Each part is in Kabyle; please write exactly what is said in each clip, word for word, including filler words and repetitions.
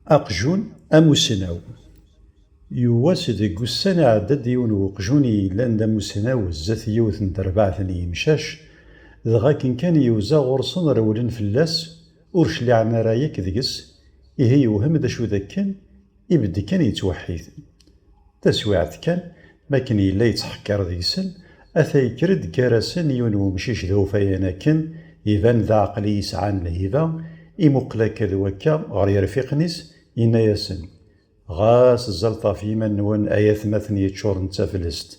Aqjun amusnaw. Yiwwas deg ussan iɛedda-d yiwen weqjun i yellan d amusnaw zdat yiwet n terbaɛt n yimcac, dɣa akken kan yewza ɣur-sen rewlen fell-as, ur cliɛen ara yakk deg-s, ihi yewhem d acu d akken, ibedd kan yettweḥḥid. Taswiɛt kan, mi akken yella yettḥekkir deg-sen, ata yekker-d gar-asen yiwen wemcic d awfayan akken, iban d aɛeqli yesɛan lhiba, imuqel akka d wakka ɣer yirfiqen-is, yenna-yasen: "Ɣas ẓẓlet ɣef yiman-nwen ay atmaten yeččuren d taflest.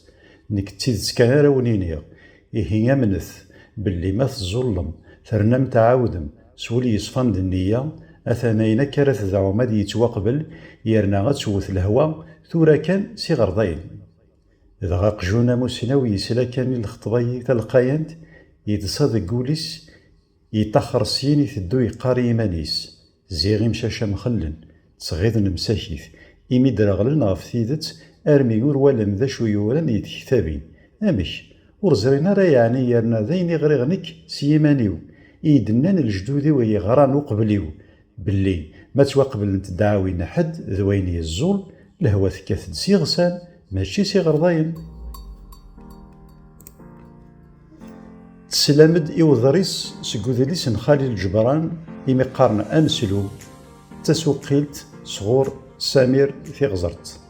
Nekk d tidet kan ara wen-iniɣ, ihi amnet belli ma teẓẓullem, ternam tɛawdem s wul yeṣfan d nniya, atan ayen akka ara tedɛum ad yettwaqbel, yerna ad tewwet lehwa tura kan s iɣerdayen." Dɣa aqjun amusnaw yesla kan i lxeṭba-yi talqayant, yeḍsa deg wul-is, yeṭṭaxer syin iteddu yeqqar i yiman-is: "Ziɣ imcac amxellen, ttɣiḍen msakit, imi d-reɣlen ɣef tidet armi ur walan d acu yuran di tektabin. Amek? Ur ẓrin ara yeɛni yerna d ayen i ɣriɣ nekk s yiman-iw, i yi-d-nnan lejdud-iw i yeɣran uqbel-iw, belli ma ttwaqblent dɛawi n ḥedd d wayen yeẓẓul, lehwa tekkat-d s iɣsan, mačči s iɣerdayen." Teslam-d i uḍris seg udlis n Xalil Ǧebran imi qqaren Ameslu, d tasuqqilt sɣur Samir Tiɣzert.